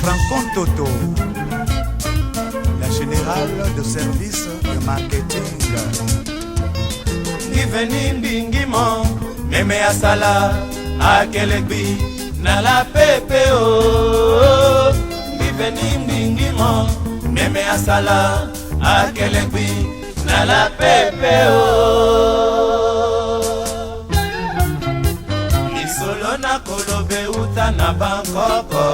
Franco Toto, la générale de service de marketing. Ngiveni mbingimo meme asala akelegbi na la pepe o ngiveni mbingimo meme asala akelegbi na la pepe o lisolo na koloba euta na bankoko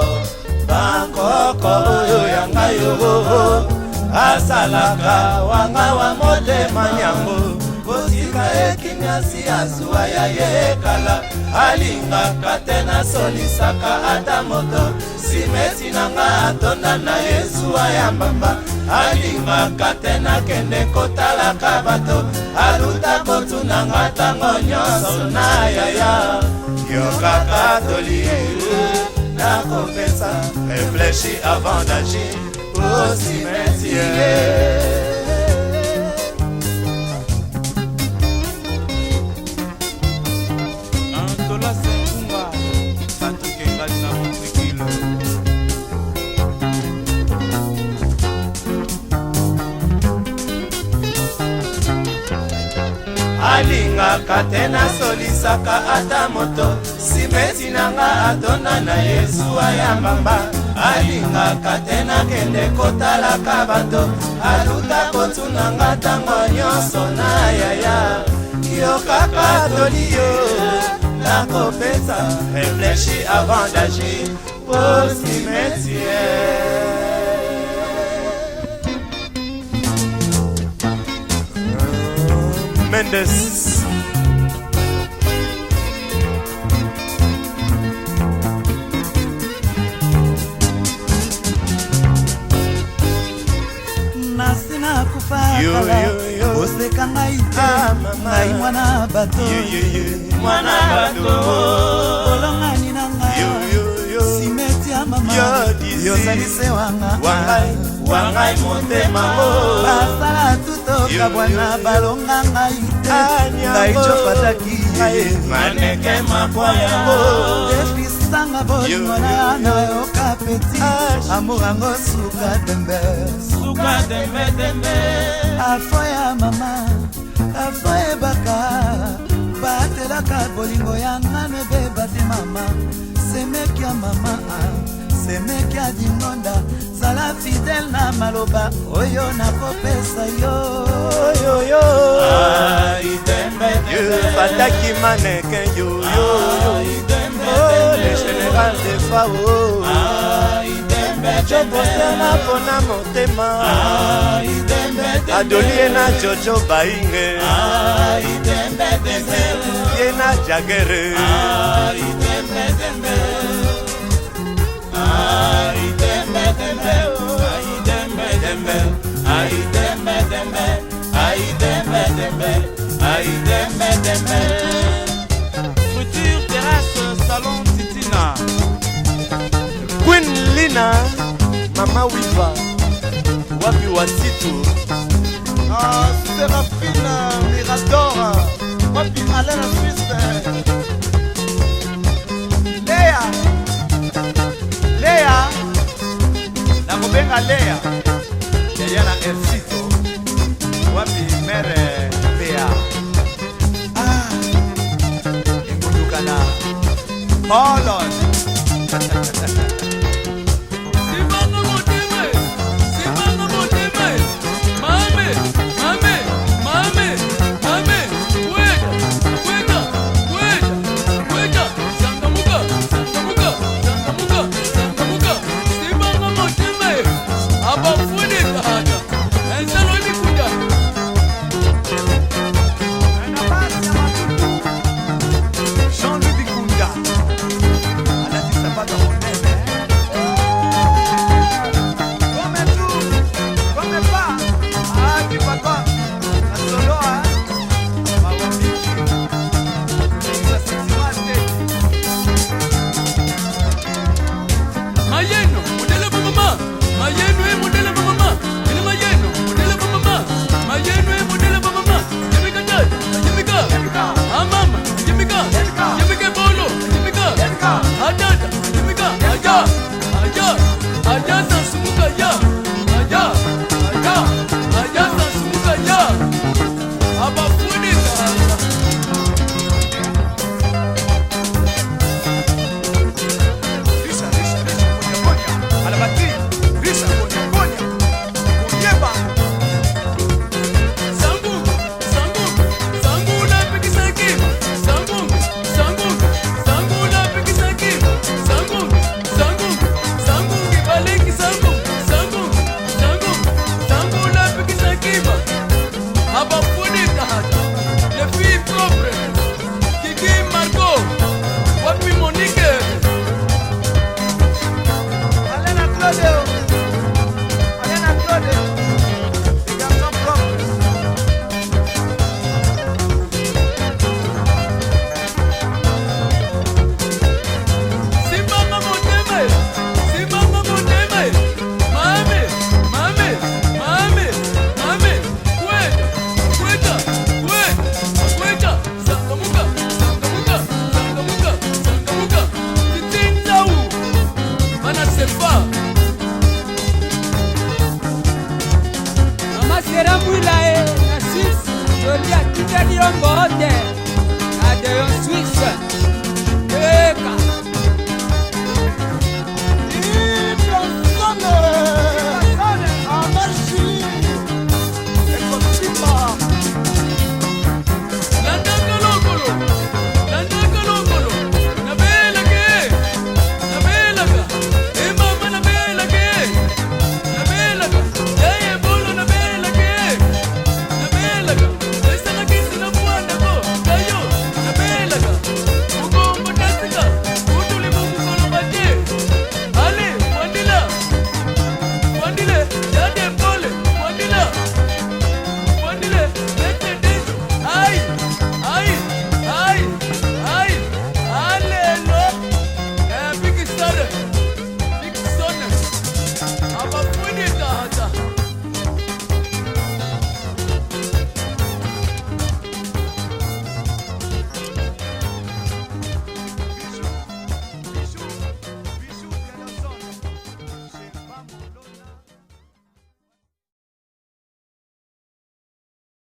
bankoko oyo ya ngai oo asalaka wanga wa motema nyango kotika ekimiasi azuwa ya ye kala alingaka te nasolisaka ata moto simeti na nga atonda na ye zuwa ya mbamba alingaka te nakende kotalaka bato aluta kotuna nga ntango nyonso na yaya yokaka toli nakopesa réfléchi avant d'agir au cimetière. Antola Senkunga, Patrick Engadi na Montrikile. Alingaka te nasolisaka ata moto simeti na nga atonda na yezuwa ya mbamba alingaka te nakende kotalaka bato aluta kotuna nga ntango nyonso na yaya yokaka toli yo nakopesa réfléchi avant d'agir po cimetière. Mendes. Nasi nakufa kala, oseka ngai te. Ah, mama. Ngai mwana bato. Mwana bato. Olongani na nga. Yo, yo, yo. Simeti ya mama. Yo, disi. Yozali se wanga. Wangai wangai motema o Basala tutokabwana. Yo, yo, yo. Balonga ngai te. Ah, nyango. Ngai copataki. Maneke makwa yango. Episanga bolingo Yo, na yo, yo. nayoka peti. Ah, amour yango suka tembe. Suka tembe tembe. Afo ya mama, afo ebaka batelaka bolingo ya ngano ebeba te mama semeki ya mama, semeki ya dingonda zala fidele na maloba oyo nakopesa yo. Yo, yo. Ai tembe Yo, tembe. Fataki mannequin, yo, yo, yo. Ai tembe Oh, le tembe. général de Fao. Ai tembe tembe. Jokosela mpona motema. Ai tembe tembe. Adoli ye na Jojo Bainge. Ai tembe tembe. Ye na Jagere. Ai tembe tembe. Ai tembe tembe. Ai tembe tembe. Ai tembe tembe. Ai tembe tembe. Ai tembe tembe. Future terrasse salon Titina. Queen Lina, Mama Wiva, Wapi Wasitu. Ah, Séraphine Mirador, wapi Alain la Suisse. Léa, Léa, nakobenga Léa, yaya na Elcito, wapi mere Bea. Ah, engunduka na Holland. Simbanga motema, simbanga motema. Mame, mame, mame, mame. Weka, weka, weka, weka. Sangamuka, sangamuka, sangamuka, sangamuka. Simbanga motema. Abafuni tata. Enzalo imikuda. Jean-Louis Bikunda.